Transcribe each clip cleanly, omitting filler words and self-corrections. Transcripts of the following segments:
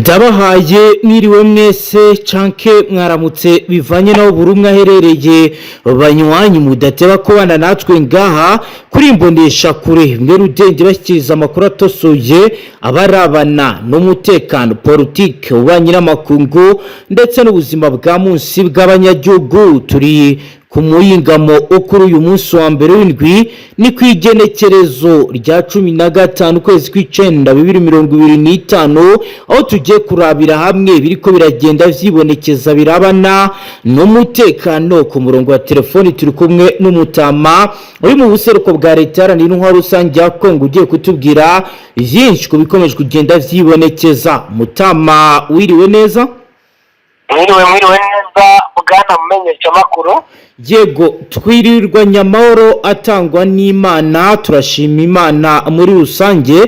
Ndabahaye mwiriwe mwese canke mwaramutse, bivanye naho buri umwe aherereye. Banywanyi mudateba kubana natwe ngaha kuri Imbonesha Kure, mwe rudende bashyikiriza amakuru atosoye abarabana n'umutekano, politike, ububanyi n'amakungu ndetse n'ubuzima bwa munsi bw'abanyagihugu. Turi ku muyingamo wo kuri uyu munsi wa mbere w'indwi, ni ku igenekerezo rya 15 ukwezi kw'icenda 2025, aho tugiye kurabira hamwe biriko biragenda vyibonekeza birabana n'umutekano. Ku murongo wa telefoni turi kumwe n'umutama uri mu buseruko bwa Leta Iharanira Intwaro Rusange ya Kongo, ugiye kutubwira vyinshi ku bikomeje kugenda vyibonekeza. Mutama, wiriwe neza? Mwiriwe, mwiriwe neza, bwana mumenyeshamakuru. Yego, twirirwa nyamahoro atangwa n'Imana, turashima Imana muri rusange.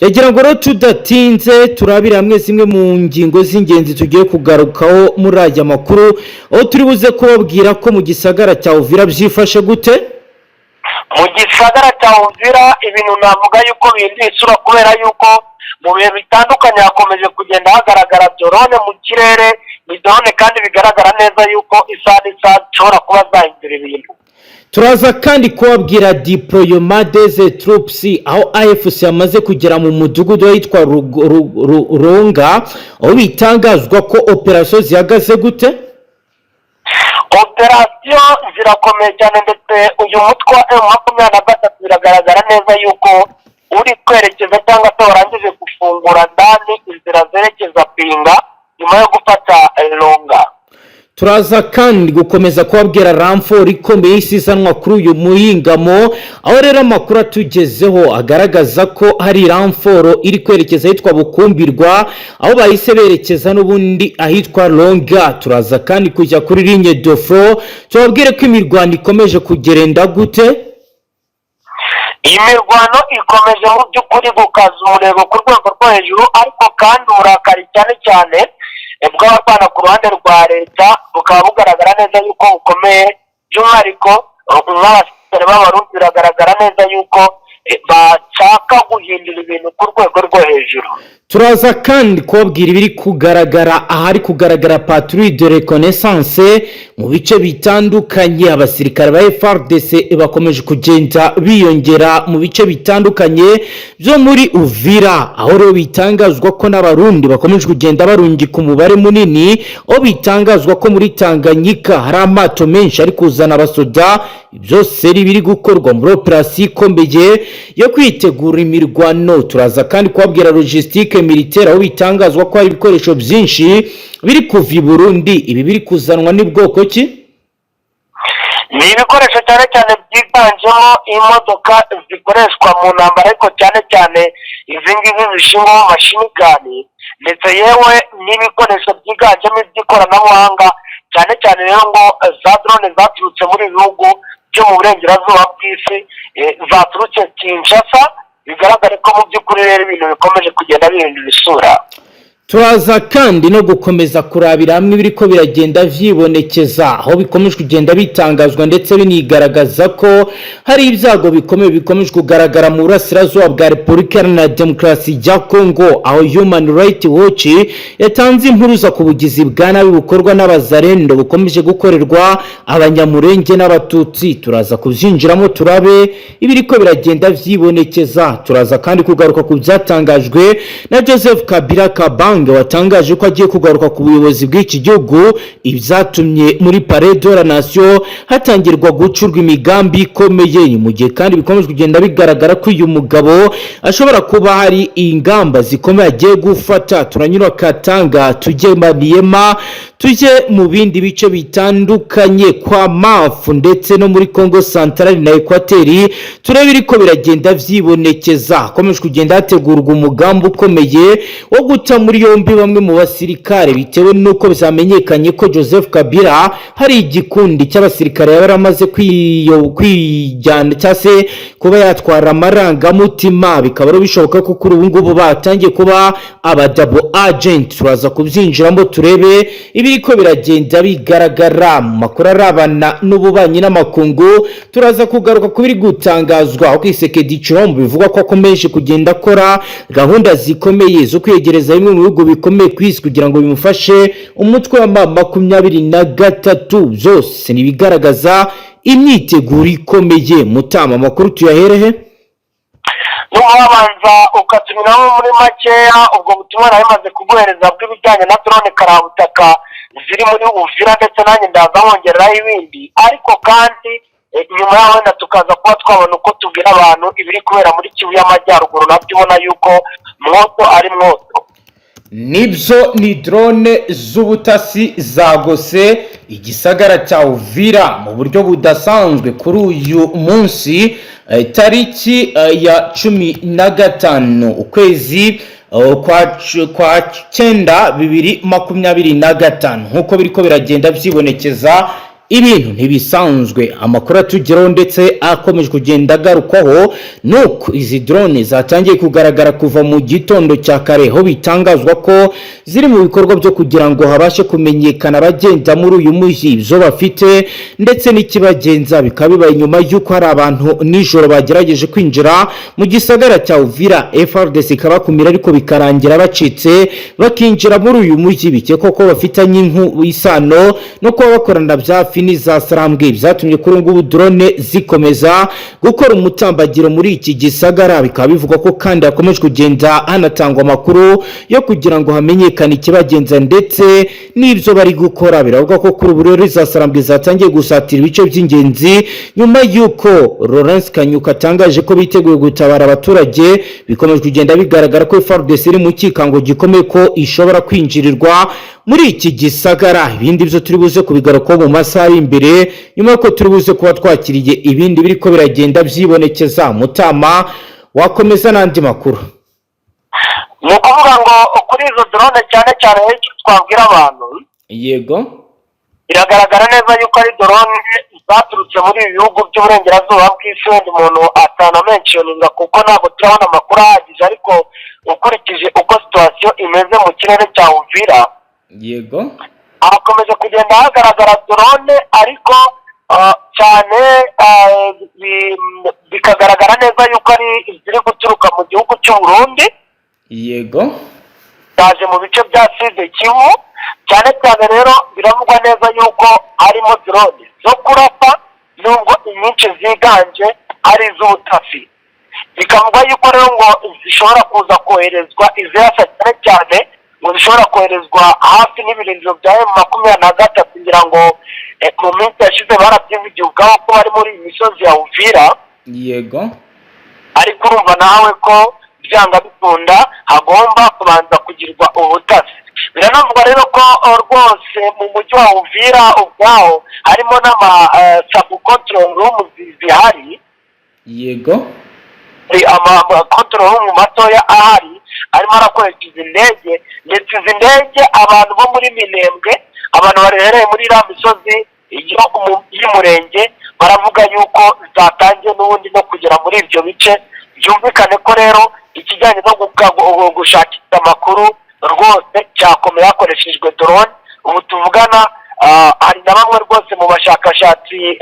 Yagira ngo rero tudatinze turabire hamwe zimwe mu ngingo z'ingenzi tugiye kugarukaho muri aya makuru, aho turi buze kubabwira ko mu gisagara cya Uvira byifashe gute. Mu gisagara cya Uvira ibintu navuga yuko bihinduye isura, kubera yuko mu bihe bitandukanye hakomeje kugenda hagaragara drone mu kirere. Ni drone kandi bigaragara neza yuko isaha n'isaha zishobora kuba zahindura ibintu. Turaza kandi kubabwira déploiement des troupes, aho AFC yamaze kugera mu mudugudu witwa Ronga, aho bitangazwa ko opération zihagaze gute. Opération zirakomeye cyane, ndetse uyu mutwe wa M23 biragaragara neza yuko uri kwerekeza cyangwa se warangije gufungura ndani inzira zerekeza Pinga nyuma yo gufata Longa. Turaza kandi gukomeza kubabwira renfort ikomeye y'isisanwa kuri uyu muhingamo, aho rero amakuru atugezeho agaragaza ko hari renfort iri kwerekeza ahitwa Bukumbirwa, aho bahise berekeza n'ubundi ahitwa Longa. Turaza kandi kujya kuri ligne de front, tubabwire ko imirwano ikomeje kugerenda gute. Iyi mirwano ikomeje mu by'ukuri gukaza umurego ku rwego rwo hejuru, ariko kandi uburakari cyane cyane bw'abarwana ku ruhande rwa leta bukaba bugaragara neza yuko bukomeye. By'umwihariko nk'abasirikare b'Abarundi, biragaragara neza yuko bashaka guhindura ibintu ku rwego rwo hejuru. Turaza kandi kubabwira ibiri kugaragara ahari kugaragara patrouille de reconnaissance mu bice bitandukanye. Abasirikare ba FARDC bakomeje kugenda biyongera mu bice bitandukanye byo muri Uvira, aho rero bitangazwa ko n'Abarundi bakomeje kugenda barungika umubare munini, aho bitangazwa ko muri Tanganyika hari amato menshi ari kuzana abasoda. Byose biri gukorwa muri opération ikomeye yo kwitegura imirwano. Turaza kandi kubabwira logistique militaire, aho bitangazwa ko hari ibikoresho byinshi biri kuva i Burundi. Ibi biri kuzanwa ni bwoko ki? Ni ibikoresho cyane cyane byiganjemo imodoka zikoreshwa mu ntambara, ariko cyane cyane izi ngizi zishingwaho machine gun, ndetse yewe n'ibikoresho byiganjemo iby'ikoranabuhanga, cyane cyane rero ngo za drone zaturutse muri ibi bihugu byo mu burengerazuba bw'isi, zaturutse Kinshasa. Bigaragare ko mu by'ukuri rero ibintu bikomeje kugenda bihindura isura. Turaza kandi no gukomeza kurabira hamwe ibiriko biragenda vyibonekeza, aho bikomeje kugenda bitangazwa ndetse binigaragaza ko hari ibyago bikomeye bikomeje kugaragara mu burasirazuba bwa Repubulika Iharanira Demokarasi ya Kongo, aho Human Rights Watch yatanze impuruza ku bugizi bwa nabi bukorwa n'Abazarendo bukomeje gukorerwa Abanyamurenge n'Abatutsi. Turaza kubyinjiramo, turabe ibiriko biragenda vyibonekeza. Turaza kandi kugaruka ku byatangajwe na Joseph Kabila Kabange, watangaje ko agiye kugaruka ku buyobozi bw'iki gihugu, ibyatumye muri Palais de la Nation hatangirwa gucurwa imigambi ikomeye. Ni mu gihe kandi bikomeje kugenda bigaragara ko uyu mugabo ashobora kuba hari ingamba zikomeye agiye gufata. Turanyura Katanga, tujye Maniema, tujye mu bindi bice bitandukanye kwa Mafu, ndetse no muri Congo Central na Ekwateri, turebe iriko biragenda vyibonekeza. Hakomeje kugenda hategurwa umugambi ukomeye wo guta muri yombi bamwe mu basirikare, bitewe n'uko byamenyekanye ko Joseph Kabila hari igikundi cy'abasirikare yaba yaramaze kwijyana cyangwa se kuba yatwara amarangamutima, bikaba ari bishoboka ko kuri ubu ngubu batangiye kuba aba double agent. Turaza kubyinjiramo, turebe ibiriko biragenda bigaragara mu makuru arabana n'ububanyi n'amakungu. Turaza kugaruka ku biri gutangazwa aho Tshisekedi Tshilombo bivugwa ko akomeje kugenda akora gahunda zikomeye zo kwiyegereza bimwe mu bihugu. bihugu bikomeye ku isi kugira ngo bimufashe umutwe wa M23. Byose ni ibigaragaza imyiteguro ikomeye. Mutama, amakuru tuyaherehe? Wabanza ukatunyuramo muri makeya ubwo butumwa nari maze kuguhereza bw'ibijyanye na drone karabutaka ziri muri Uvira, ndetse nanjye ndaza nkongereraho ibindi. Ariko kandi nyuma yaho wenda tukaza kuba twabona uko tubwira abantu ibiri kubera muri Kivu y'Amajyaruguru, nabyo ubona yuko mwoto ari mwoto. Nibyo, ni drone z'ubutasi zagose igisagara cya Uvira mu buryo budasanzwe kuri uyu munsi, tariki ya 15 ukwezi kwa cyenda 2025. Nk'uko biriko biragenda byibonekeza, ibintu ntibisanzwe. Amakuru atugeraho ndetse akomeje kugenda agarukwaho nuko izi drone zatangiye kugaragara kuva mu gitondo cya kare, aho bitangazwa ko ziri mu bikorwa byo kugira ngo habashe kumenyekana abagenda muri uyu mujyi, ibyo bafite ndetse n'ikibagenza. Bikaba bibaye nyuma y'uko hari abantu nijoro bagerageje kwinjira mu gisagara cya Uvira, FARDC ikabakumira, ariko bikarangira bacitse bakinjira muri uyu mujyi. Bikekwa ko bafitanye isano no kuba bakorana bya hafi n'iza Sarambwe. Byatumye kuri ubu ngubu drone zikomeza gukora umutambagiro muri iki gisagara. Bikaba bivugwa ko kandi hakomeje kugenda hanatangwa amakuru yo kugira ngo hamenyekane ikibagenza ndetse n'ibyo bari gukora. Biravuga ko kuri ubu rero iza Sarambwe zatangiye gusatira ibice by'ingenzi, nyuma y'uko Lawrence Kanyuka atangaje ko biteguye gutabara abaturage. Bikomeje kugenda bigaragara ko FARDC iri mu cyikango gikomeye ko ishobora kwinjirirwa muri iki gisagara. Ibindi byo turi buze kubigarukaho mu masaha ari imbere, nyuma y'uko turi buze kuba twakiriye ibindi biriko biragenda byibonekeza. Mutama, wakomeza n'andi makuru. Ni ukuvuga ngo kuri izo drone cyane cyane icyo twabwira abantu, biragaragara neza yuko ari drone zaturutse muri ibi bihugu by'uburengerazuba bw'isi. Wenda umuntu atanamentioninga kuko ntabwo turabona amakuru ahagije, ariko ukurikije uko situation imeze mu kirere cya Uvira, hakomeje kugenda hagaragara drone, ariko cyane bikagaragara neza yuko ari iziri guturuka mu gihugu cy'u Burundi. Zaje mu bice bya Sud Kivu cyane cyane. Rero biravugwa neza yuko harimo drone zo kurasa, nubwo inyinshi ziganje ari iz'ubutasi. Bikavugwa yuko rero ngo zishobora kuza koherezwa, izirasa cyane cyane ngo zishobora koherezwa hafi n'ibirindiro bya M23. Ngira ngo mu minsi yashize barabyivugiye ubwabo ko bari muri iyi misozi ya Uvira. Ariko urumva nawe ko byanga bikunda hagomba kubanza kugirwa ubutasi. Biranavugwa rero ko rwose mu mujyi wa Uvira ubwaho harimo n'ama sub control room zihari. Hari ama control room matoya ahari arimo arakoresha izi ndege. Ndetse izi ndege abantu bo muri Minembwe, abantu baherereye muri iriya misozi y'umurenge, baravuga yuko zatangiye n'ubundi no kugera muri ibyo bice. Byumvikane ko rero ikijyanye no gushakisha amakuru rwose cyakomeye hakoreshejwe drone. Ubu tuvugana hari na bamwe rwose mu bashakashatsi,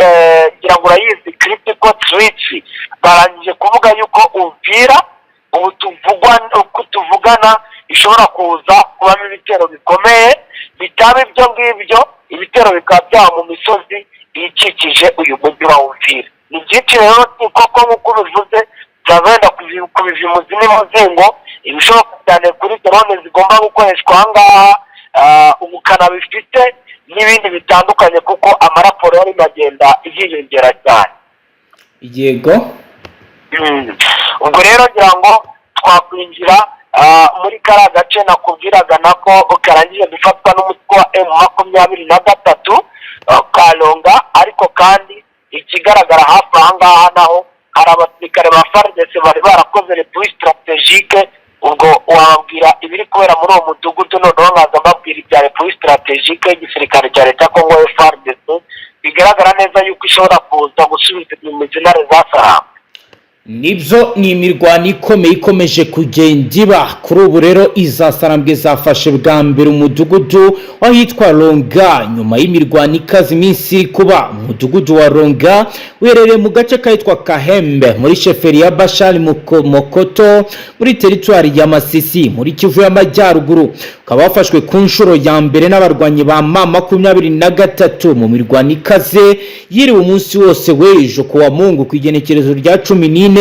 ngira ngo urayizi Critical Threats, barangije kuvuga yuko Uvira ubu tuvugwa, uko tuvugana, ishobora kuza kubamo ibitero bikomeye. Bitaba ibyo ngibyo, ibitero bikaba byaba mu misozi ikikije uyu mujyi wa Uvira. Ni byinshi rero, ni koko nk'uko ubivuze, turabenda kubiva imuzi n'umuzingo ibishoboka cyane kuri drone zigomba gukoreshwa aha ngaha, ubukana bifite n'ibindi bitandukanye, kuko amaraporo yarimo agenda yiyongera cyane. Ubwo rero ngira ngo twakwinjira muri kariya gace nakubwiraga nako karangije gufatwa n'umutwe wa M23, Kalonga. Ariko kandi ikigaragara hafi aha ngaha naho hari abasirikare ba FARDC bari barakoze repli stratégique. Ubwo wababwira ibiri kubera muri uwo mudugudu, noneho nkaza mbabwira ibya repli stratégique y'igisirikare cya leta ya Kongo FARDC, bigaragara neza yuko ishobora kuza gusubiza inyuma izi ntare za Sarambwe. Nibyo, ni imirwano ikomeye ikomeje kugenda iba. Kuri ubu rero izasarambwe zafashe bwa mbere umudugudu w'ahitwa Ronga nyuma y'imirwano ikaze iminsi iri kuba. Umudugudu wa Ronga uherereye mu gace kahitwa Kahembe muri chefferie ya Bashari Mokoto muri teritwari ya Masisi muri Kivu y'Amajyaruguru, ukaba wafashwe ku nshuro ya mbere n'abarwanyi ba M23 mu mirwano ikaze yiriwe umunsi wose w'ejo ku wa Mungu ku igenekerezo rya 14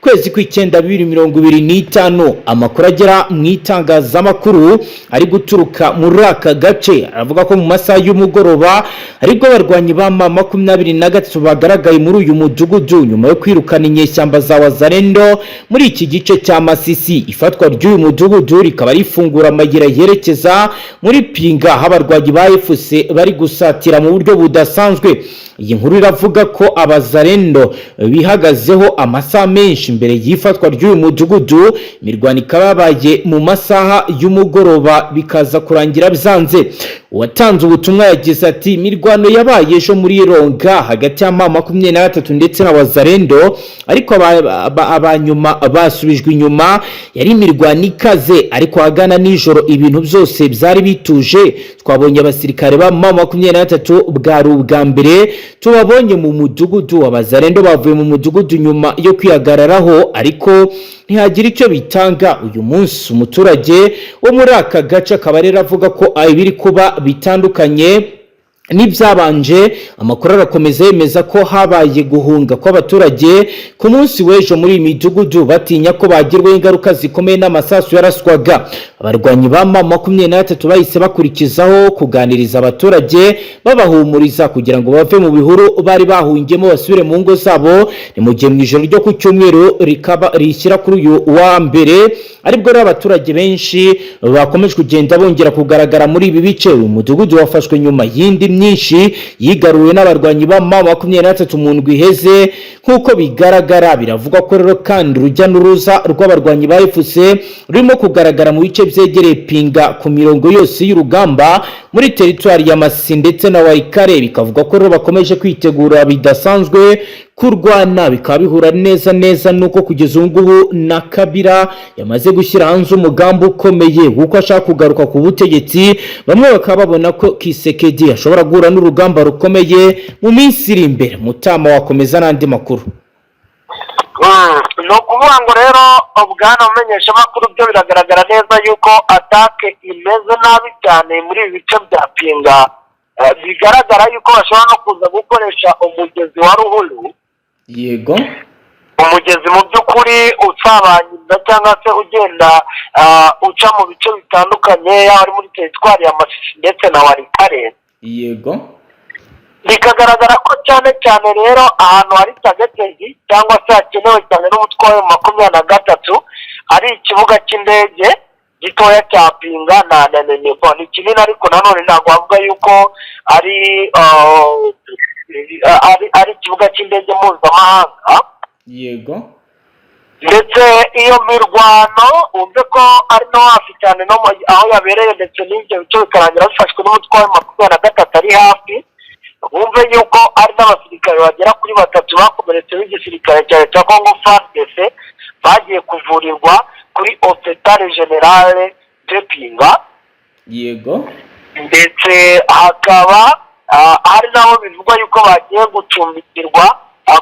kwezi kw'icyenda 2025. Amakuru agera mu itangazamakuru ari guturuka muri aka gace aravuga ko mu masaha y'umugoroba aribwo abarwanyi ba M23 bagaragaye muri uyu mudugudu nyuma yo kwirukana inyeshyamba za Wazalendo muri iki gice cya Masisi. Ifatwa ry'uyu mudugudu rikaba rifungura amayira yerekeza muri Pinga, aho abarwanyi ba AFC bari gusatira mu buryo budasanzwe. Iyi nkuru iravuga ko Abazalendo bihagazeho amasaha menshi mbere y'ifatwa ry'uyu mudugudu, imirwano ikaba yabaye mu masaha y'umugoroba bikaza kurangira byanze. Uwatanze ubutumwa yagize ati: "Imirwano yabaye ejo muri Ronga hagati ya M23 ndetse na Wazalendo, ariko abanyuma basubijwe inyuma. Yari imirwano ikaze, ariko ahagana nijoro ibintu byose byari bituje. Twabonye abasirikare ba M23, bwari ubwa mbere tubabonye mu mudugudu. Abazalendo bavuye mu mudugudu nyuma yo kwihagararaho, ariko ntihagira icyo bitanga uyu munsi." Umuturage wo muri aka gace akaba rero avuga ko ibiri kuba bitandukanye n'ibyabanje. Amakuru arakomeza yemeza ko habaye guhunga kw'abaturage ku munsi w'ejo muri iyi midugudu, batinya ko bagirwaho ingaruka zikomeye n'amasasu yaraswaga. Abarwanyi ba M23 bahise bakurikizaho kuganiriza abaturage, babahumuriza kugira ngo bave mu bihuru bari bahungiyemo basubire mu ngo zabo. Ni mu gihe mu ijoro ryo ku cyumweru rikaba rishyira kuri uyu wa mbere aribwo rero abaturage benshi bakomeje kugenda bongera kugaragara muri ibi bice. Uyu mudugudu wafashwe nyuma y'indi myinshi yigaruwe n'abarwanyi ba M23 mu ndwi iheze. Nk'uko bigaragara, biravugwa ko rero kandi urujya n'uruza rw'abarwanyi ba AFC rurimo kugaragara mu bice byegereye Pinga ku mirongo yose y'urugamba muri teritwari ya Masisi ndetse na Walikale. Bikavuga ko rero bakomeje kwitegura bidasanzwe kurwana, bikaba bihura neza neza nuko kugeza ubu ngubu na Kabila yamaze gushyira hanze umugambi ukomeye w'uko ashaka kugaruka ku butegetsi. Bamwe bakaba babona ko Tshisekedi ashobora guhura n'urugamba rukomeye mu minsi iri imbere. Mutama, wakomeza n'andi makuru. Ni ukuvuga ngo rero, bwana mumenyeshamakuru, byo biragaragara neza yuko attaque imeze nabi cyane muri ibi bice bya Pinga. Bigaragara yuko bashobora no kuza gukoresha umugezi wa Ruhuru. Umugezi mu by'ukuri usabanyiriza cyangwa se ugenda uca mu bice bitandukanye, yaba ari muri teritwari ya Masisi ndetse na Walikale. Bikagaragara ko cyane cyane rero ahantu hari targeted cyangwa se hakenewe cyane n'umutwe wa 23 ari ikibuga cy'indege gitoya cya Pinga. Na na na na ni kinini, ariko nanone ntabwo wavuga yuko ari ikibuga cy'indege mpuzamahanga. Ndetse iyo mirwano wumve ko ari no hafi cyane no aho yabereye, ndetse n'ibyo bice bikarangira bifashwe n'umutwe wa 23 ari hafi. Wumve yuko ari n'abasirikare bagera kuri batatu bakomeretse b'igisirikare cya leta ya Congo FARDC bagiye kuvurirwa kuri Hôpital Général de Pinga. Ndetse hakaba hari n'aho bivugwa yuko bagiye gucumbikirwa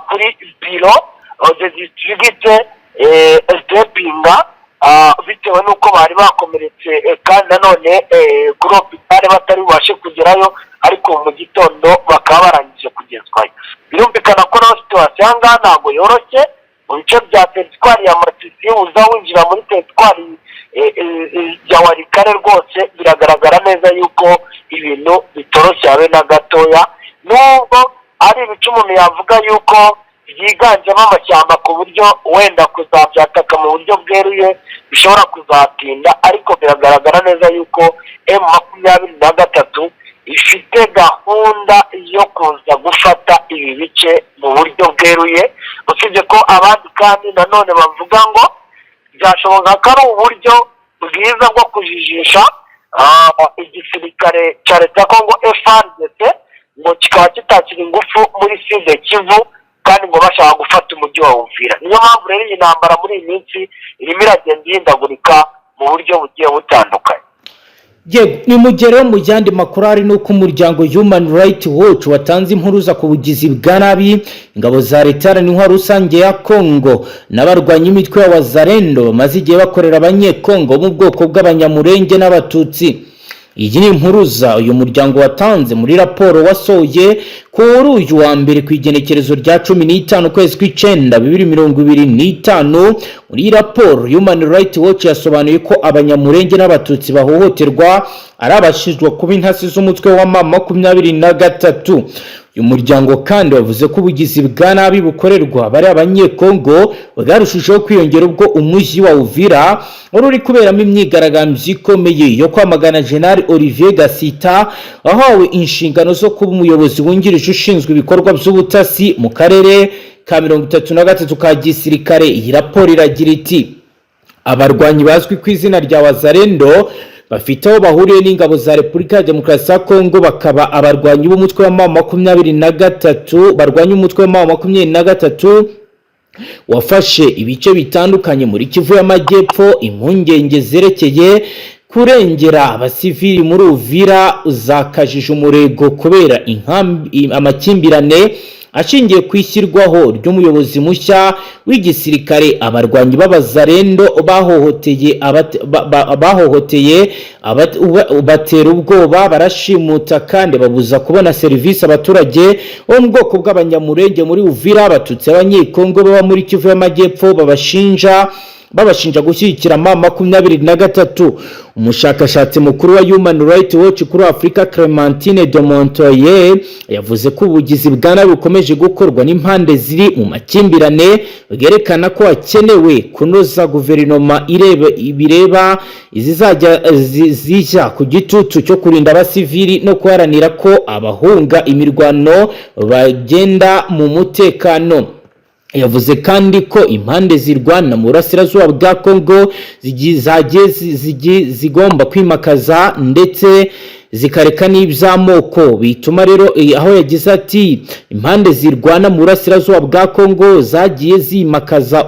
kuri bureau de district de Pinga, bitewe n'uko bari bakomeretse, kandi nanone kuri hôpital batari bubashe kugerayo, ariko mu gitondo bakaba barangije kugezwayo. Birumvikana ko naho situation aha ngaha ntabwo yoroshye mu bice bya teritwari ya Masisi uza winjira muri teritwari ya Walikale. Rwose biragaragara neza yuko ibintu bitoroshye habe na gatoya, nubwo ari ibice umuntu yavuga yuko byiganjemo amashyamba, ku buryo wenda kuzabyataka mu buryo bweruye bishobora kuzatinda, ariko biragaragara neza yuko M23 ifite gahunda yo kuza gufata ibi bice mu buryo bweruye. Usibye ko abandi kandi nanone bavuga ngo byashoboka ko ari uburyo bwiza bwo kujijisha igisirikare cya leta ya Kongo FARDC, ngo kikaba kitakira ingufu muri Sud Kivu. Kandi ngo bashaka gufata umujyi wa Uvira. Niyo mpamvu rero iyi ntambara muri iyi minsi irimo iragenda ihindagurika mu buryo bugiye butandukanye. Yego, ni mu gihe rero mu yandi makuru hari n'uko umuryango Human Rights Watch watanze impuruza ku bugizi bwa nabi ingabo za leta iharanira intwaro rusange ya Congo n'abarwanya imitwe ya Wazalendo bamaze igihe bakorera Abanyekongo bo mu bwoko bw'Abanyamurenge n'Abatutsi. Iyi ni impuruza uyu muryango watanze muri raporo wasohoye kuri uyu wa mbere, ku igenekerezo rya 15 ukwezi kw'icenda 2025. Muri iyi raporo, Human Rights Watch yasobanuye ko Abanyamurenge n'Abatutsi bahohoterwa ari abashinjwa kuba intasi z'umutwe wa M23. Uyu muryango kandi wavuze ko ubugizi bwa nabi bukorerwa bari Abanyekongo bwarushijeho kwiyongera ubwo umujyi wa Uvira wari uri kuberamo imyigaragambyo ikomeye yo kwamagana General Olivier Gasita, wahawe inshingano zo kuba umuyobozi wungirije ushinzwe ibikorwa by'ubutasi mu karere ka 33 ka gisirikare. Iyi raporo iragira iti: "Abarwanyi bazwi ku izina rya Wazalendo bafite aho bahuriye n'ingabo za Repubulika ya Demokarasi ya Kongo, bakaba abarwanyi b'umutwe wa M23, barwanya umutwe wa M23 wafashe ibice bitandukanye muri Kivu y'Amajyepfo. Impungenge zerekeye kurengera abasivili muri Uvira zakajije umurego kubera amakimbirane ashingiye ku ishyirwaho ry'umuyobozi mushya w'igisirikare. Abarwanyi b'Abazarendo bahohoteye, batera ubwoba, barashimuta kandi babuza kubona serivisi abaturage bo mu bwoko bw'Abanyamurenge muri Uvira, Abatutsi, Abanyekongo baba muri Kivu y'Amajyepfo, babashinja gushyigikira M23." Umushakashatsi mukuru wa Human Rights Watch kuri Afurika, Clementine de Montoye, yavuze ko ubugizi bwa nabi bukomeje gukorwa n'impande ziri mu makimbirane bwerekana ko hakenewe kunoza guverinoma ireba bireba izizajya zijya ku gitutu cyo kurinda abasivili no guharanira ko abahunga imirwano bagenda mu mutekano. Yavuze kandi ko impande zirwana mu burasirazuba bwa Congo zagiye zigomba kwimakaza ndetse zikareka n'iby'amoko bituma rero aho yagize ati: "Impande zirwana mu burasirazuba bwa Congo zagiye zimakaza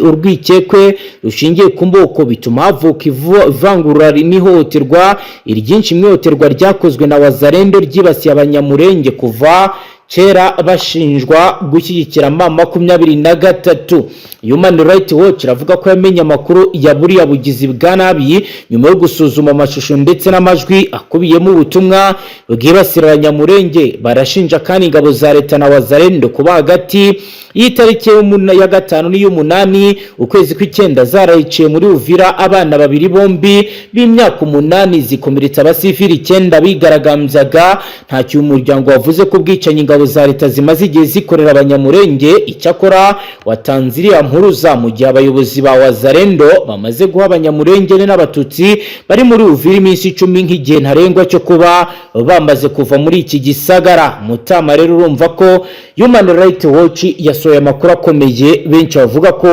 urwikekwe rushingiye ku moko, bituma havuka ivangura n'ihohoterwa iryinshi. Mu ihohoterwa ryakozwe na Wazalendo ryibasiye Abanyamurenge kuva kera bashinjwa gushyigikira M23." Human Rights Watch iravuga ko yamenye amakuru ya buriya bugizi bwa nabi nyuma yo gusuzuma amashusho ndetse n'amajwi akubiyemo ubutumwa bwibasira Abanyamurenge. Barashinja kandi ingabo za leta na Wazalendo kuba hagati y'itariki ya 5 n'iy'umunani ukwezi kw'icyenda zarayiciye muri Uvira abana babiri bombi b'imyaka 8, zikomeretsa abasivili 9 bigaragambyaga. Ntacyo uyu muryango wavuze ko ubwicanyi ingabo za leta zimaze igihe zikorera Abanyamurenge. Icyakora watanze iriya mpuruza mu gihe abayobozi ba Wazalendo bamaze guha Abanyamurenge n'Abatutsi bari muri Uvira iminsi 10 nk'igihe ntarengwa cyo kuba bamaze kuva muri iki gisagara. Mutama, rero urumva ko Human Rights Watch yasohoye amakuru akomeye. Benshi bavuga ko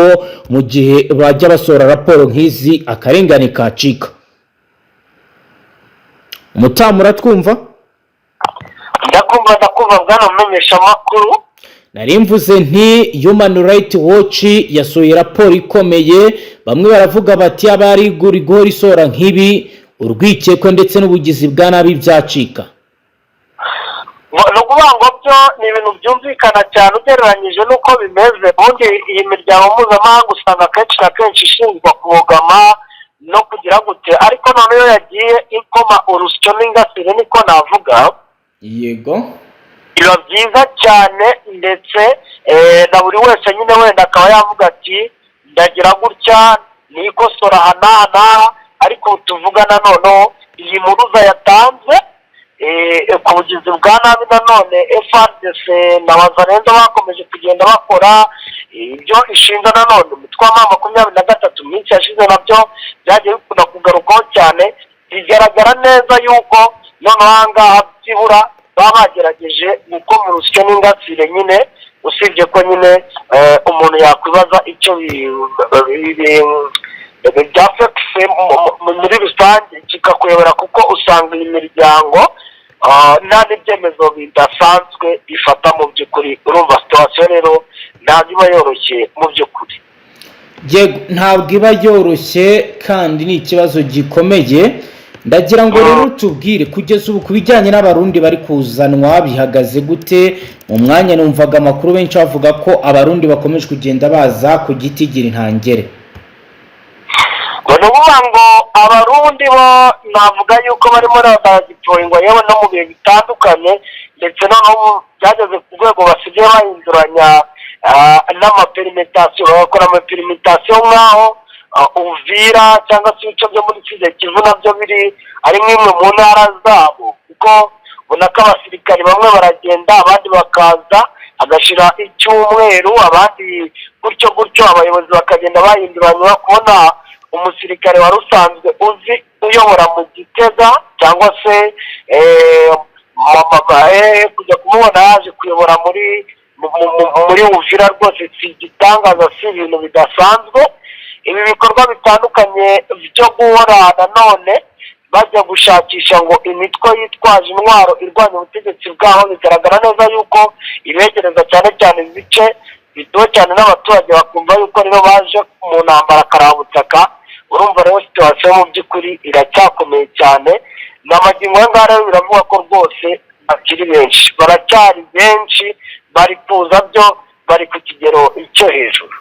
mu gihe bajya basohora raporo nk'izi akarengane kacika. Mutama, uratwumva? Ndakumva, ndakumva, bwana mumenyesha amakuru. Nari mvuze nti Human Rights Watch yasohoye raporo ikomeye. Bamwe baravuga bati aba ari guhora isohora nk'ibi, urwikekwe ndetse n'ubugizi bwa nabi byacika. Ni ukuvuga ngo byo ni ibintu byumvikana cyane ugereranyije n'uko bimeze. Ubundi iyi miryango mpuzamahanga usanga akenshi na kenshi ishinzwe kubogama no kugira gute, ariko noneho yagiye ikoma urusyo n'ingasire, niko navuga. Biba byiza cyane, ndetse na buri wese nyine wenda akaba yavuga ati: "Ndagira gutya nikosora aha n'aha n'aha." Ariko tuvugana noneho iyi mpuruza yatanze ku bugizi bwa nabi nanone FARDC na Wazalendo bakomeje kugenda bakora, ibyo ishinga nanone umutwe wa M23 mu minsi yashize, nabyo byagiye bikunda kugarukwaho cyane. Bigaragara neza yuko noneho aha ngaha byibura baba bagerageje gukoma urusyo n'ingasire nyine, usibye ko nyine umuntu yakwibaza icyo bya fekise muri rusange kikakuyobera, kuko usanga iyi miryango Nta n'ibyemezo bidasanzwe bifata mu by'ukuri. Urumva situation rero ntabwo iba yoroshye mu by'ukuri. Yego, ntabwo iba yoroshye kandi ni ikibazo gikomeye. Ndagira ngo rero tubwire kugeza ubu ku bijyanye n'Abarundi bari kuzanwa bihagaze gute? Mu mwanya numvaga amakuru benshi bavuga ko Abarundi bakomeje kugenda baza ku giti gira intangere. Ngo ni ukuvuga ngo Abarundi bo navuga yuko barimo baradeployingwa, yewe no mu bihe bitandukanye, ndetse noneho byageze ku rwego basigaye bahinduranya n'amapermutation, bagakora amapermutation nk'aho Uvira cyangwa se ibice byo muri Sud Kivu nabyo biri ari nk'imwe mu ntara zabo, kuko ubona ko abasirikari bamwe baragenda, abandi bakaza, hagashira icyumweru, abandi gutyo gutyo, abayobozi bakagenda bahinduranywa. Kubona umusirikare wari usanzwe uzi uyobora mu Gitega cyangwa se kujya kumubona yaje kuyobora muri Uvira rwose si igitangaza, si ibintu bidasanzwe. Ibi bikorwa bitandukanye byo guhora nanone bajya gushakisha ngo imitwe yitwaje intwaro irwanya ubutegetsi bwaho, bigaragara neza yuko ibegereza cyane cyane ibice bituwe cyane n'abaturage, bakumva yuko rero baje mu ntambara karabutaka. Urumva rero situation mu by'ukuri iracyakomeye cyane. Ni amagingo aya ngaya rero biravuga ko rwose bakiri benshi, baracyari benshi, bari kuza byo bari ku kigero cyo hejuru.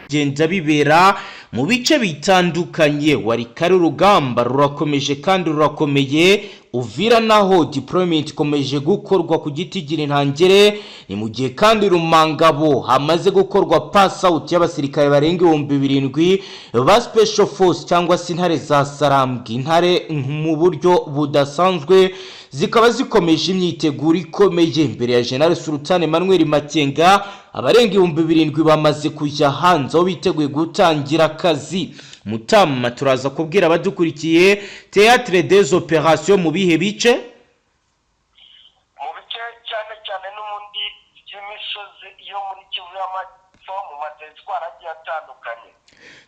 Genda bibera mu bice bitandukanye. Walikale urugamba rurakomeje kandi rurakomeye. Uvira naho deployment ikomeje gukorwa ku giti gira intangere. Ni mu gihe kandi Rumangabo hamaze gukorwa pass out y'abasirikare barenga 7000 ba special force cyangwa se Intare za Sarambwe. Intare mu buryo budasanzwe zikaba zikomeje imyiteguro ikomeye imbere ya General Sultan Emmanuel Makenga. Abarenga 7000 bamaze kujya hanze aho biteguye gutangira akazi. Mutama, turaza kubwira abadukurikiye théâtre des opérations mu bihe bice? Mu bice cyane cyane n'ubundi by'imisozi yo muri Kivu y'Amajyepfo, mu materitwari agiye atandukanye.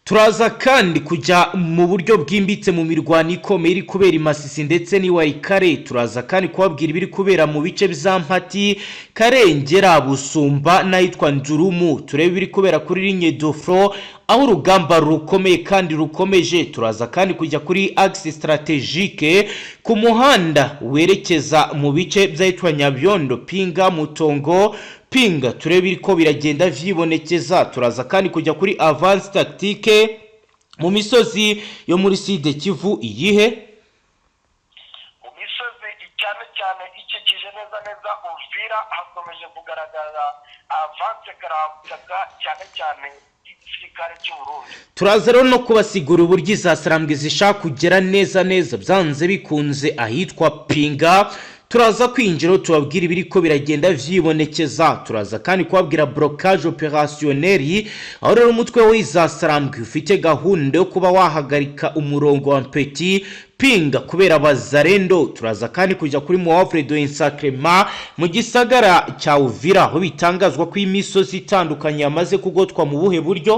Turaza kandi kujya mu buryo bwimbitse mu mirwano ikomeye iri kubera i Masisi ndetse n'iWalikale. Turaza kandi kubabwira ibiri kubera mu bice bya Mpati, Karengera, Busumba n'ahitwa Ndurumu. Turebe ibiri kubera kuri ligne de front aho urugamba rukomeye kandi rukomeje. Turaza kandi kujya kuri axe stratégique ku muhanda werekeza mu bice by'ahitwa Nyabyondo, Pinga, Mutongo, Pinga, turebe ko biragenda vyibonekeza. Turaza kandi kujya kuri avance tactique mu misozi yo muri Sud Kivu. Iyihe? Mu misozi cyane cyane ikikije neza neza Uvira hakomeje kugaragara avance karabutaka, cyane cyane igisirikare cy'Uburundi. Turaza rero no kubasigura uburyo izasarambwe zishaka kugera neza neza byanze bikunze ahitwa Pinga. Turaza kwinjira tubabwira ibiri ko biragenda vyibonekeza. Turaza kandi kubabwira blocage opérationnel, aho rero umutwe w'izasarambwe ufite gahunda yo kuba wahagarika umurongo wa Mpeti, Pinga kubera Bazarendo. Turaza kandi kujya kuri Moavre de Encerclement mu gisagara cya Uvira, aho bitangazwa ko imisozi itandukanye yamaze kugotwa. Mu buhe buryo?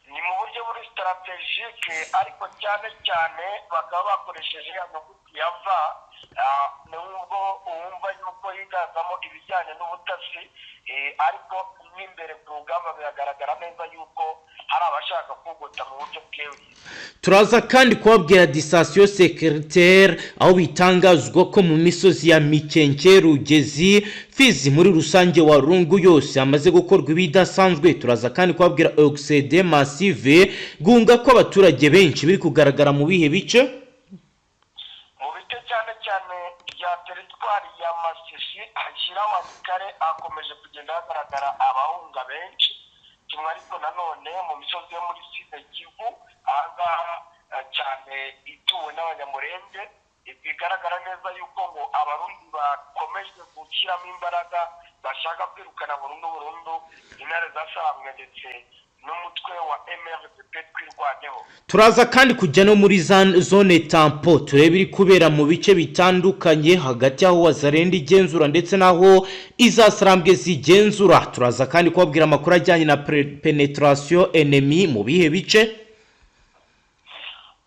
Ni mu buryo buri stratégique, ariko cyane cyane bakaba bakoresheje ya nyuguti ya V, nubwo wumva yuko higanzamo ibijyanye n'ubutasi, ariko n'imbere ku rugamba biragaragara neza yuko hari abashaka kugota mu buryo bweruye. Turaza kandi kubabwira distance sécuritaire, aho bitangazwa ko mu misozi ya Mikenke, Rugezi, Fizi, muri rusange wa Rungu yose hamaze gukorwa ibidasanzwe. Turaza kandi kubabwira exode massive, gunga ko abaturage benshi biri kugaragara mu bihe bice? Mu bice cyane cyane bya teritwari ya Masisi hashyira Walikale hakomeje kugenda hagaragara abahunga benshi kimwe, ariko nanone mu misozi yo muri Sud Kivu ahangaha cyane ituwe n'Abanyamurenge, bigaragara neza yuko ngo Abarundi bakomeje gushyiramo imbaraga, bashaka kwirukana burundu burundu Intare za Sarambwe ndetse n'umutwe wa MRDP Twirwaneho. Twirwaneho. Turaza kandi kujya no muri zone tampon, turebe ibiri kubera mu bice bitandukanye hagati y'aho Wazalendo igenzura ndetse n'aho izasarambwe zigenzura. Turaza kandi kubabwira amakuru ajyanye na pénétration ennemie mu bihe bice.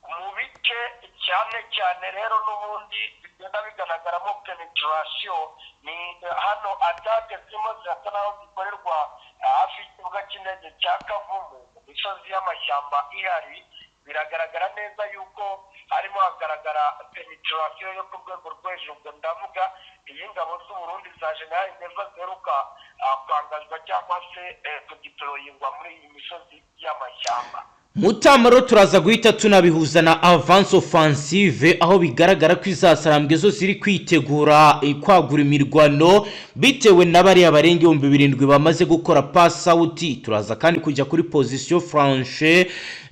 Mu bice cyane cyane rero n'ubundi bigenda bigaragaramo pénétration ni hano attaque zirimo zirasa naho zikorerwa hafi y'ikibuga cy'indege cya Kavumu, mu misozi y'amashyamba ihari. Biragaragara neza yuko harimo hagaragara pénétration yo ku rwego rwo hejuru. Ubwo ndavuga iyi ngabo z'Uburundi za General Neva ziheruka kwangazwa cyangwa se kudeployingwa muri iyi misozi y'amashyamba. Mutamaro, turaza guhita tunabihuza na avance offensive, aho bigaragara ko izasarambwe zo ziri kwitegura kwagura imirwano bitewe na bariya barenga 7000 bamaze gukora pass out. Turaza kandi kujya kuri position franche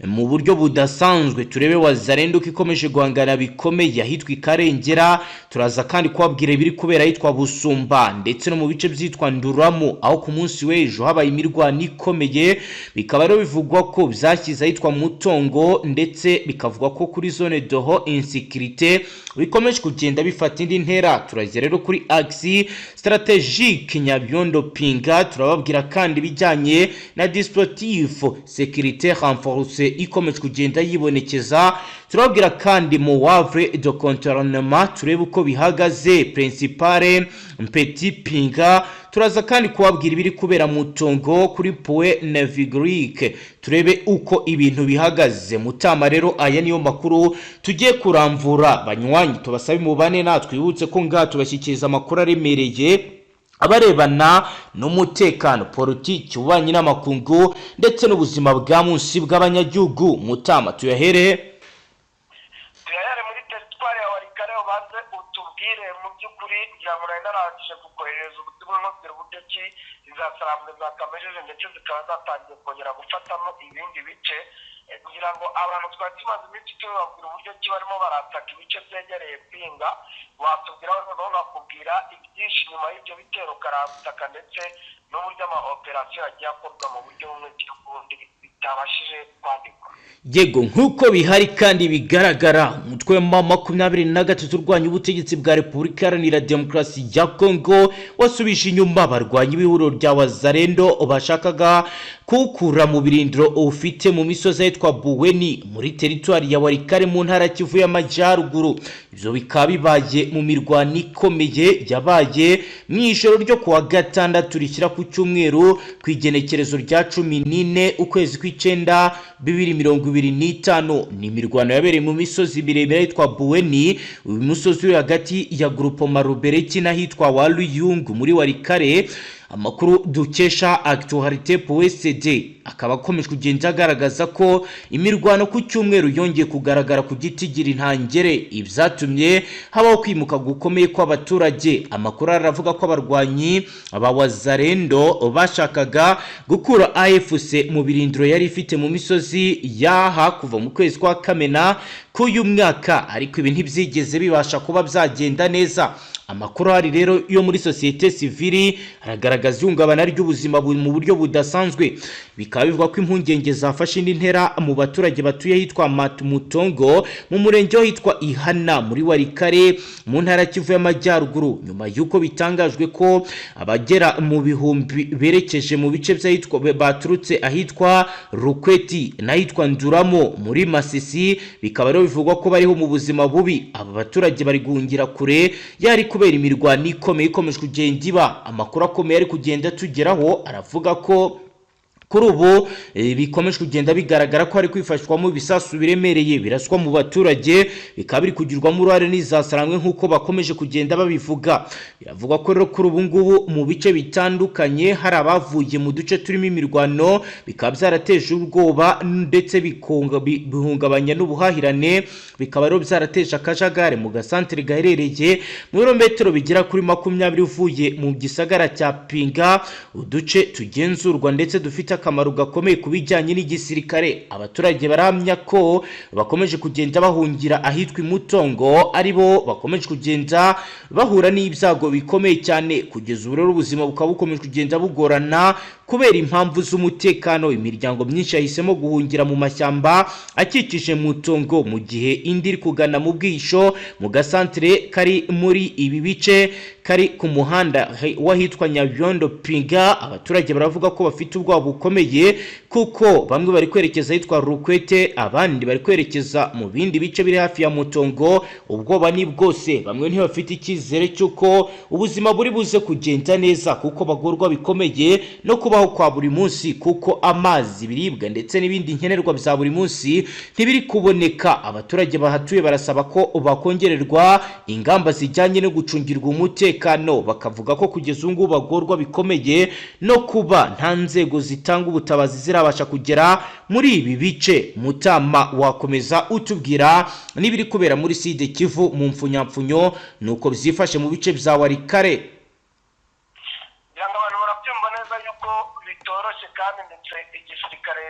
mu buryo budasanzwe, turebe Wazalendo ko ikomeje guhangana bikomeye ahitwa Ikarengera. Turaza kandi kubabwira ibiri kubera ahitwa Busumba ndetse no mu bice byitwa Nduramo, aho ku munsi w'ejo habaye imirwano ikomeye, bikaba rero bivugwa ko byashyize ahitwa Mutongo, ndetse bikavugwa ko kuri zone de haute insécurité bikomeje kugenda bifata indi ntera. Turagera rero kuri axe stratégique Nyabiondo Pinga. Turababwira kandi ibijyanye na dispositif sécurité renforcée ikomeje kugenda yibonekeza. Turababwira kandi manœuvre de contournement, turebe uko bihagaze principale Petit Pinga. Turaza kandi kubabwira ibiri kubera mu Tongo kuri point névralgique, turebe uko ibintu bihagaze. Mutama, rero aya niyo makuru tugiye kuramvura. Banywanyi, tubasabe mubane natwe. Twibutse ko ngaha tubashyikiriza amakuru aremereye abarebana n'umutekano, politiki, ububanyi n'amakungu ndetse n'ubuzima bwa munsi bw'abanyagihugu. Mutama, tuyahere Tuyahere muri teritwari ya Walikale. Ubanze utubwire mu by'ukuri, ngira ngo nari narangije kukoherereza ubutumwa nkubwira uburyo ki izasarambwe zakamejeje ndetse zikaba zatangiye kongera gufatamo ibindi bice. Kugira ngo abantu twari tumaze iminsi tubabwira uburyo ki barimo barataka ibice byegereye Pinga, watubwira noneho bakubwira ibyinshi nyuma y'ibyo bitero karabutaka ndetse n'uburyo ama opération yagiye akorwa mu buryo bumwe cyangwa ubundi bitabashije kwandikwa. Yego, nk'uko bihari kandi bigaragara, umutwe wa 23 urwanya ubutegetsi bwa Repubulika Iharanira Demokarasi ya Kongo wasubije inyuma barwanya ibihuriro rya Wazalendo bashakaga kuwukura mu birindiro ufite mu misozi ahitwa Buweni muri teritwari ya Walikale mu ntara Kivu y'Amajyaruguru. Ibyo bikaba bibaye mu mirwano ikomeye yabaye mu ijoro ryo kuwa gatandatu rishyira ku cyumweru, ku igenekerezo rya 14 ukwezi kw'icyenda 2025. Ni imirwano yabereye mu misozi miremire yitwa Buweni, uyu musozi uri hagati ya Groupement Rubereki n'ahitwa Waluyungu muri Walikale. Amakuru dukesha Actualité PSD akaba akomeje kugenda agaragaza ko imirwano ku cyumweru yongeye kugaragara ku giti gira intangere, ibyatumye habaho kwimuka gukomeye kw'abaturage. Amakuru aravuga ko abarwanyi ba Wazalendo bashakaga gukura AFC mu birindiro yari ifite mu misozi yaha kuva mu kwezi kwa Kamena k'uyu mwaka, ariko ibi ntibyigeze bibasha kuba byagenda neza. Amakuru ahari rero yo muri sosiyete sivili aragaragaza ihungabana ry'ubuzima mu buryo budasanzwe. Bikaba bivugwa ko impungenge zafashe indi ntera mu baturage batuye ahitwa Mutongo mu murenge w'ahitwa Ihana muri Walikale mu ntara Kivu y'Amajyaruguru, nyuma y'uko bitangajwe ko abagera mu bihumbi berekeje mu bice by'ahitwa baturutse ahitwa Rukweti n'ahitwa Nduramo muri Masisi. Bikaba rero bivugwa ko bariho mu buzima bubi. Aba baturage bari guhungira kure yari kubera imirwano ikomeye ikomeje kugenda iba. Amakuru akomeye ari kugenda tugeraho aravuga ko kuri ubu bikomeje kugenda bigaragara ko hari kwifashishwamo ibisasu biremereye biraswa mu baturage, bikaba biri kugirwamo uruhare n'izasarangwe nk'uko bakomeje kugenda babivuga. Biravugwa ko rero kuri ubu ngubu mu bice bitandukanye hari abavuye mu duce turimo imirwano, bikaba byarateje ubwoba ndetse bihungabanya n'ubuhahirane. Bikaba rero byarateje akajagari mu gasantere gaherereye mu birometero bigera kuri 20 uvuye mu gisagara cya Pinga, uduce tugenzurwa ndetse dufite akamaro gakomeye ku bijyanye n'igisirikare. Abaturage baramya ko bakomeje kugenda bahungira ahitwa Imutongo, ari bo bakomeje kugenda bahura n'ibyago bikomeye cyane. Kugeza ubu rero ubuzima bukaba bukomeje kugenda bugorana. Kuri Kubera impamvu z'umutekano, imiryango myinshi yahisemo guhungira mu mashyamba akikije Mutongo, mu gihe indi iri kugana mu bwihisho mu gasantere kari muri ibi bice kari ku muhanda w'ahitwa Nyabyondo Pinga. Abaturage baravuga ko bafite ubwoba bukomeye, kuko bamwe bari kwerekeza ahitwa Rukwete, abandi bari kwerekeza mu bindi bice biri hafi ya Mutongo. Ubwoba ni bwose, bamwe ntibafite icyizere cy'uko ubuzima buri buze kugenda neza, kuko bagorwa bikomeye no kubaho kwa buri munsi, kuko amazi, ibiribwa ndetse n'ibindi nkenerwa bya buri munsi ntibiri kuboneka. Abaturage bahatuye barasaba ko bakongererwa ingamba zijyanye no gucungirwa umutekano, bakavuga ko kugeza ubu ngubu bagorwa bikomeye no kuba nta nzego zitanga ubutabazi zirabasha kugera muri ibi bice. Mutama, wakomeza utubwira n'ibiri kubera muri Sud Kivu mu mfunyapfunyo, nuko byifashe mu bice bya Walikale. Kugira ngo abantu barabyumva neza yuko bitoroshye, kandi ndetse igisirikare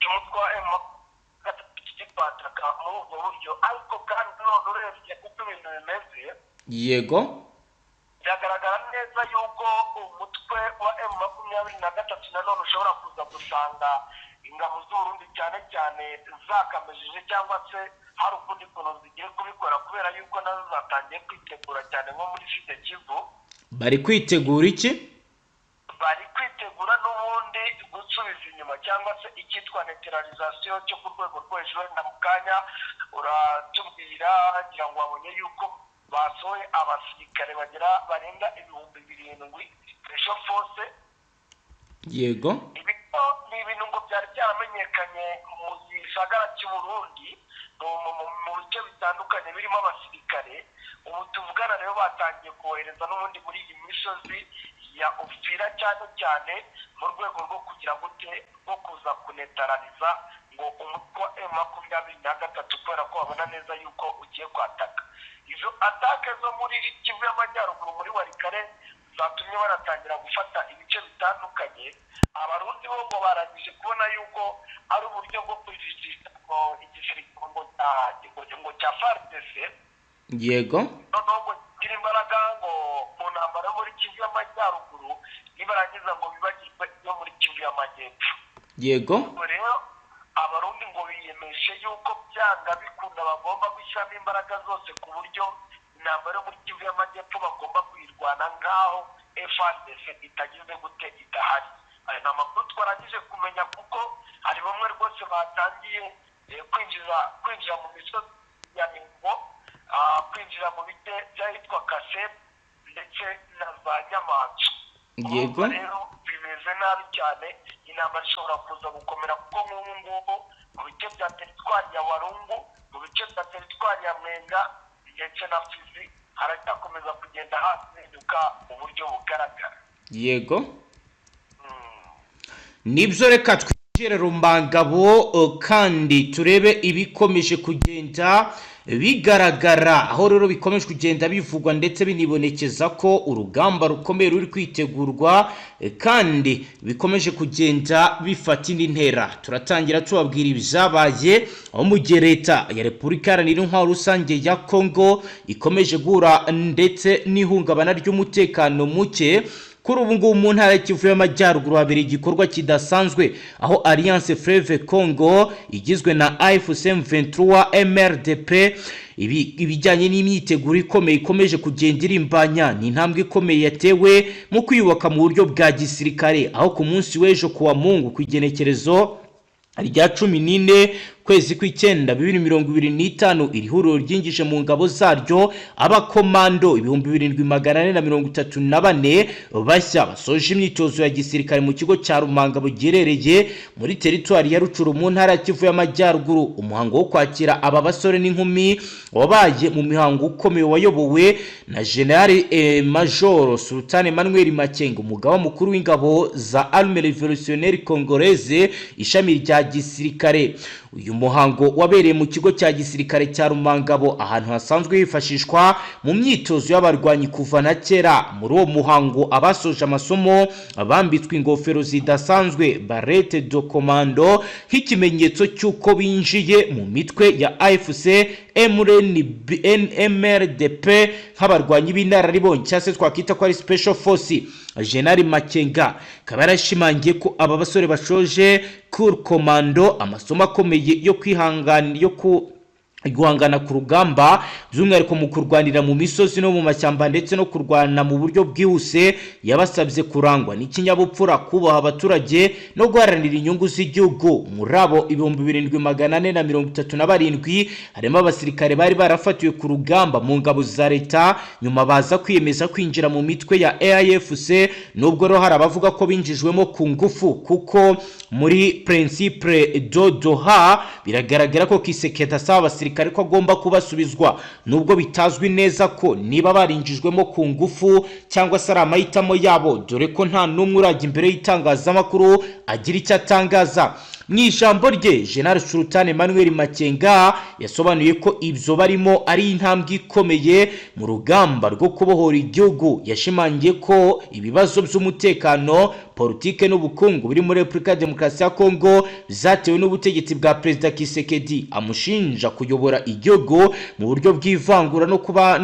cy'umutwe wa M23 kikwataka muri ubwo buryo. Ariko kandi none urebye uko ibintu bimeze, biragaragara neza yuko umutwe wa M23 nanone ushobora kuza gusanga ingabo z'Uburundi cyane cyane zakamejeje, cyangwa se hari ukundi kuntu zigiye kubikora, kubera yuko nazo zatangiye kwitegura cyane nko muri Sud Kivu. Bari kwitegura iki? Bari kwitegura n'ubundi gusubiza inyuma, cyangwa se icyitwa neutralisation cyo ku rwego rwo hejuru. Wenda mu kanya uratubwira. Ngira ngo wabonye yuko basohoye abasirikare bagera barenga 7000 special force. Ibi ni ibintu ngo byari byaramenyekanye mu gisagara cy'u Burundi, mu bice bitandukanye birimo abasirikare. Ubu tuvugana rero batangiye kohereza n'ubundi muri iyi misozi ya Uvira, cyane cyane mu rwego rwo kugira gute, rwo kuza kunetarariza ngo umutwe wa M23, kubera ko babona neza yuko ugiye kwataka. Izo attaque zo muri Kivu y'Amajyaruguru, muri Walikale, zatumye baratangira gufata ibice bitandukanye. Abarundi bo ngo barangije kubona yuko ari uburyo bwo kujijisha ngo igisirikare ngo cya FARDC noneho ngo kigira imbaraga ngo mu ntambara yo muri Kivu y'Amajyaruguru, nibarangiza ngo bibagirwe iyo muri Kivu y'Amajyepfo. Ubwo rero Abarundi ngo biyemeje yuko byanga bikunda bagomba gushyiramo imbaraga zose, ku buryo intambara yo muri Kivu y'Amajyepfo bagomba kuyirwana nk'aho FARDC itagize gute, idahari. Ayo ni amakuru twarangije kumenya, kuko hari bamwe rwose batangiye kwinjira mu misozi ya Mingo, kwinjira mu bice by'ahitwa Kasete ndetse na za Nyamanzu. Urumva rero bimeze nabi cyane, intambara ishobora kuza gukomera, kuko nk'ubu ngubu mu bice bya teritwari ya Walungu, mu bice bya teritwari ya Mwenga ndetse na Fizi, haracyakomeza kugenda hahinduka mu buryo bugaragara. Nibyo, reka twinjire Rumangabo kandi turebe ibikomeje kugenda bigaragara, aho rero bikomeje kugenda bivugwa ndetse binibonekeza ko urugamba rukomeye ruri kwitegurwa, kandi bikomeje kugenda bifata indi ntera. Turatangira tubabwira ibyabaye aho mu gihe Leta ya Repubulika Iharanira Intwaro Rusange ya Kongo ikomeje guhura ndetse n'ihungabana ry'umutekano muke. Kuri ubu ngubu mu ntara ya Kivu y'Amajyaruguru habereye igikorwa kidasanzwe, aho Alliance Fleuve Congo igizwe na AFC M23 MRDP, ibi ibijyanye n'imyiteguro ikomeye ikomeje kugenda irimbanya. Ni intambwe ikomeye yatewe mu kwiyubaka mu buryo bwa gisirikare, aho ku munsi w'ejo kuwa Mungu, ku igenekerezo rya 14 kwezi kw'icyenda 2025, iri huriro ryinjije mu ngabo zaryo abakomando 7434 bashya basoje imyitozo ya gisirikare mu kigo cya Rumangabo giherereye muri teritwari ya Rutshuru mu ntara ya Kivu y'Amajyaruguru. Umuhango wo kwakira aba basore n'inkumi wabaye mu mihango ukomeye, wayobowe na General Major Sultan Emmanuel Makenga, umugaba mukuru w'ingabo za Armée Révolutionnaire Congolaise, ishami rya gisirikare. Uyu muhango wabereye mu kigo cya gisirikare cya Rumangabo, ahantu hasanzwe hifashishwa mu myitozo y'abarwanyi kuva na kera. Muri uwo muhango, abasoje amasomo bambitswe ingofero zidasanzwe, barrettes de commando, nk'ikimenyetso cy'uko binjiye mu mitwe ya AFC MRDP nk'abarwanyi b'inararibonye, cyangwa se twakita ko ari special force. General Makenga akaba yarashimangiye ko aba basore bashoje cours commando, amasomo akomeye yo kwihangana, yo ku guhangana ku rugamba, by'umwihariko mu kurwanira mu misozi no mu mashyamba ndetse no kurwana mu buryo bwihuse. Yabasabye kurangwa n'ikinyabupfura, kubaha abaturage no guharanira inyungu z'igihugu. Muri abo 7437 harimo abasirikare bari barafatiwe ku rugamba mu ngabo za leta, nyuma baza kwiyemeza kwinjira mu mitwe ya AFC, nubwo rero hari abavuga ko binjijwemo ku ngufu, kuko muri principe de Doha biragaragara ko Tshisekedi asaba abasirikare ko agomba kubasubizwa, nubwo bitazwi neza ko niba barinjijwemo ku ngufu cyangwa se ari amahitamo yabo, dore ko nta n'umwe urajya imbere y'itangazamakuru agira icyo atangaza. Mu ijambo rye, General Sultan Emmanuel Makenga yasobanuye ko ibyo barimo ari intambwe ikomeye mu rugamba rwo kubohora igihugu. Yashimangiye ko ibibazo by'umutekano, politike n'ubukungu biri muri Repubulika ya Demokarasi ya Kongo byatewe n'ubutegetsi bwa Perezida Tshisekedi, amushinja kuyobora igihugu mu buryo bw'ivangura no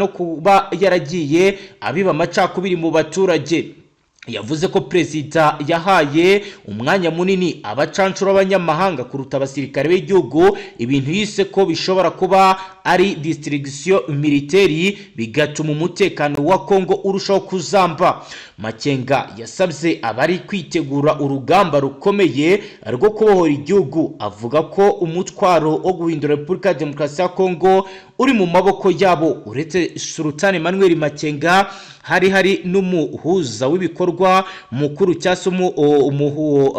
kuba yaragiye abiba amacakubiri mu baturage. Yavuze ko perezida yahaye umwanya munini abacancuro b'abanyamahanga kuruta abasirikare b'igihugu, ibintu yise ko bishobora kuba ari destruction militaire, bigatuma umutekano wa Kongo urushaho kuzamba. Makenga yasabye abari kwitegura urugamba rukomeye rwo kubohora igihugu, avuga ko umutwaro wo guhindura Repubulika ya Demokarasi ya Kongo uri mu maboko yabo. Uretse Sultan Emmanuel Makenga, hari n'umuhuza w'ibikorwa mukuru cyangwa se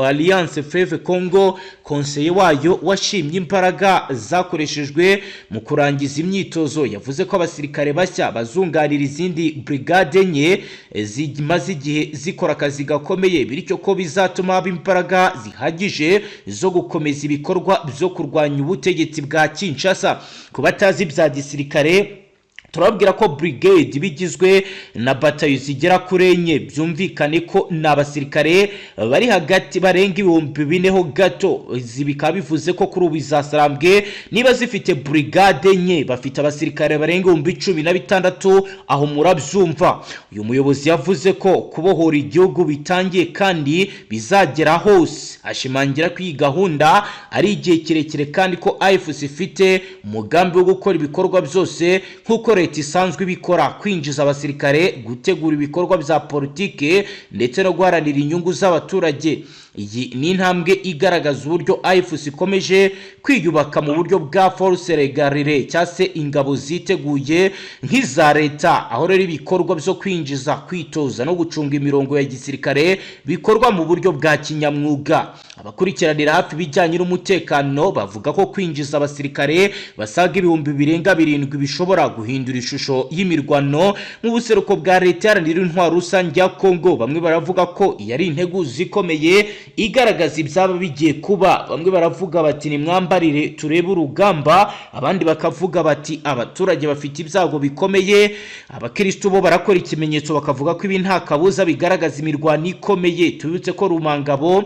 Alliance Fleuve Congo, konseye wayo, washimye imbaraga zakoreshejwe mu kurangiza imyitozo. Yavuze ko abasirikare bashya bazunganira izindi brigade enye zimaze igihe zikora akazi gakomeye, bityo ko bizatuma haba imbaraga zihagije zo gukomeza ibikorwa byo kurwanya ubutegetsi bwa Kinshasa. Ku batazi ibya gisirikare, turababwira ko brigade bigizwe na batayo zigera kuri enye. Byumvikane ko ni abasirikare bari hagati barenga 4000 ho gato. Izi bikaba bivuze ko kuri ubu izasarambwe niba zifite brigade enye, bafite abasirikare barenga 16,000. Aho murabyumva. Uyu muyobozi yavuze ko kubohora igihugu bitangiye kandi bizagera hose, ashimangira ko iyi gahunda ari igihe kirekire kandi ko AFC ifite umugambi wo gukora ibikorwa byose nk'uko leta isanzwe ibikora: kwinjiza abasirikare, gutegura ibikorwa bya politike ndetse no guharanira inyungu z'abaturage. Iyi ni intambwe igaragaza uburyo AFC ikomeje kwiyubaka mu buryo bwa force régulière, cyangwa se ingabo ziteguye nk'iza leta, aho rero ibikorwa byo kwinjiza, kwitoza no gucunga imirongo ya gisirikare bikorwa mu buryo bwa kinyamwuga. Abakurikiranira hafi ibijyanye n'umutekano bavuga ko kwinjiza abasirikare basaga 7,000 bishobora guhindura ishusho y'imirwano mu buseruko bwa Leta Iharanira Intwaro Rusange ya Kongo. Bamwe baravuga ko iyi ari integuza ikomeye igaragaza ibyaba bigiye kuba. Bamwe baravuga bati: "Nimwambarire turebe urugamba." Abandi bakavuga bati: "Abaturage bafite ibyago bikomeye." Abakirisitu bo barakora ikimenyetso, bakavuga ko ibi nta kabuza bigaragaza imirwano ikomeye. Tubibutse ko Rumangabo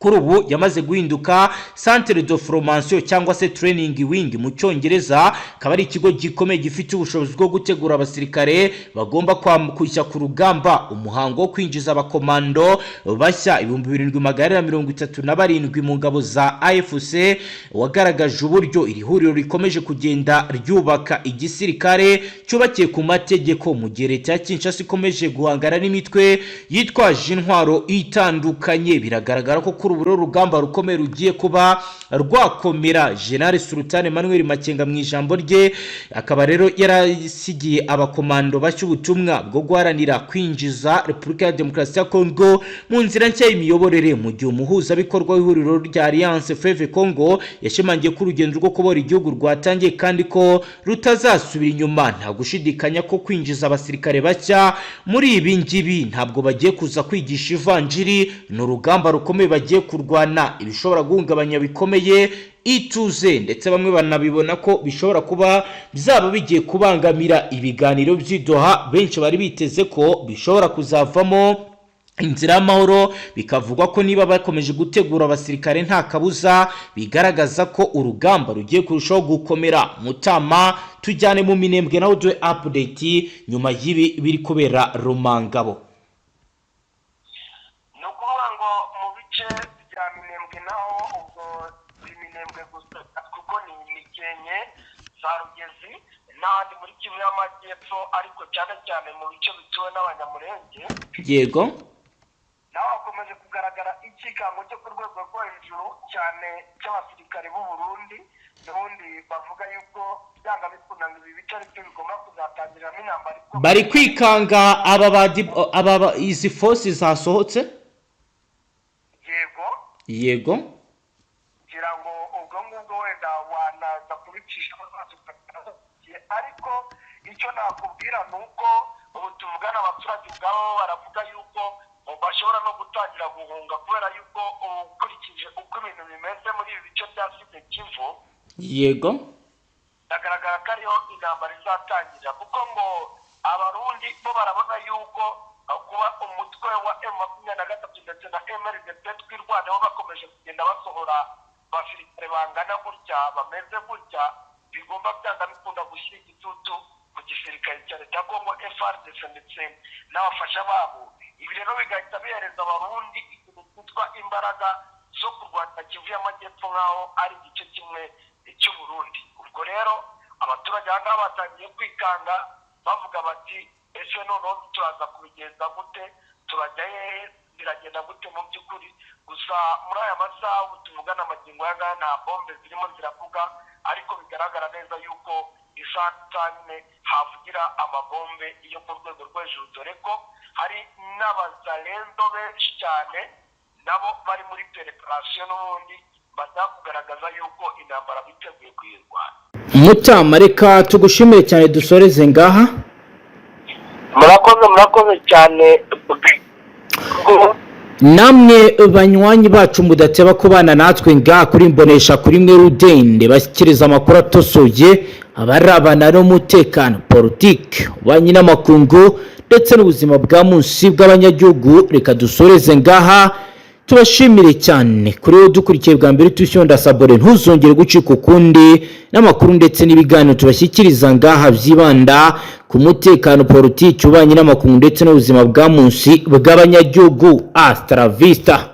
kuri ubu yamaze guhinduka centre de formation cyangwa se training wing mu Cyongereza, akaba ari ikigo gikomeye gifite ubushobozi bwo gutegura abasirikare bagomba kujya ku rugamba. Umuhango wo kwinjiza abakomando bashya 7437 mu ngabo za AFC wagaragaje uburyo iri huriro rikomeje kugenda ryubaka igisirikare cyubakiye ku mategeko, mu gihe leta ya Kinshasa ikomeje guhangana n'imitwe yitwaje intwaro itandukanye. Biragaragara ko kuri ubu rero urugamba rukomeye rugiye kuba rwakomera. General Sultan Emmanuel Makenga mu ijambo rye akaba rero yarasigiye abakomando bashya ubutumwa bwo guharanira kwinjiza Repubulika ya Demokarasi ya Kongo mu nzira nshya y'imiyoborere, mu gihe umuhuzabikorwa w'ihuriro rya Alliance Fleuve Congo yashimangiye ko urugendo rwo kubohora igihugu rwatangiye kandi ko rutazasubira inyuma. Nta gushidikanya ko kwinjiza abasirikare bashya muri ibi ngibi, ntabwo bagiye kuza kwigisha ivanjiri, ni urugamba rukomeye bagiye kurwana, ibishobora guhungabanya bikomeye ituze, ndetse bamwe banabibona ko bishobora kuba byaba bigiye kubangamira ibiganiro by'i Doha benshi bari biteze ko bishobora kuzavamo inzira y'amahoro. Bikavugwa ko niba bakomeje gutegura abasirikare, nta kabuza bigaragaza ko urugamba rugiye kurushaho gukomera. Mutama, tujyane mu Minembwe nawe duhe update nyuma y'ibi biri kubera Rumangabo. Mikenke, za Rugezi n'ahandi muri Kivu y'Amajyepfo, ariko cyane cyane mu bice bituwe n'Abanyamurenge. Naho hakomeje kugaragara icyikango cyo ku rwego rwo hejuru cyane cy'abasirikare b'u Burundi, n'ubundi bavuga yuko byanga bikunda ngo ibi bice aribyo bigomba kuzatangiriramo intambara ikomeye. Bari kwikanga aba aba izi force zasohotse. Yego. Ngira ngo ubwo ngubwo wenda wanaza kubicisha amaso, ariko icyo nakubwira ni uko ubu tuvugana abaturage ubwabo baravuga yuko bashobora no gutangira guhunga, kubera yuko ukurikije uko ibintu bimeze muri ibi bice bya Sud Kivu, biragaragara ko ariho intambara izatangira, kuko ngo Abarundi bo barabona yuko kuba umutwe wa M23 ndetse na MRDP Twirwaneho bakomeje kugenda basohora abasirikare bangana gutya, bameze gutya, bigomba byanga bikunda gushyira igitutu ku gisirikare cya leta ya Kongo FARDC ndetse n'abafasha babo. Ibi rero bigahita bihereza Abarundi ikintu cyitwa imbaraga zo kurwanya Kivu y'Amajyepfo nk'aho ari igice kimwe cy'Uburundi. Ubwo rero abaturage aha ngaha batangiye kwikanga, bavuga bati: "Ese noneho turaza kubigenza gute? Turajya hehe? Biragenda gute?" Mu by'ukuri gusa muri aya masaha ubu tuvugana, amagingo aya ngaya, nta bombe zirimo ziravuga, ariko bigaragara neza yuko isaha nyine havugira amabombe yo ku rwego rwo hejuru, dore ko hari n'Abazalendo benshi cyane nabo bari muri préparation, n'ubundi bashaka kugaragaza yuko intambara biteguye kuyirwana. Mutama, reka tugushimire cyane, dusoreze ngaha. Murakoze, murakoze cyane. Namwe banywanyi bacu mudateba kubana natwe ngaha kuri Mbonesha kuri mwe rudende bashyikiriza amakuru atosoye abarabana n'umutekano, politiki, ububanyi n'amakungu ndetse n'ubuzima bwa munsi bw'abanyagihugu, reka dusoreze ngaha, tubashimire cyane. Kuri wowe dukurikiye bwa mbere, tushyonda s'abonner, ntuzongere gucika ukundi n'amakuru ndetse n'ibiganiro tubashyikiriza ngaha byibanda ku mutekano, politiki, ububanyi n'amakungu ndetse n'ubuzima bwa munsi bw'abanyagihugu. Hasta la vista.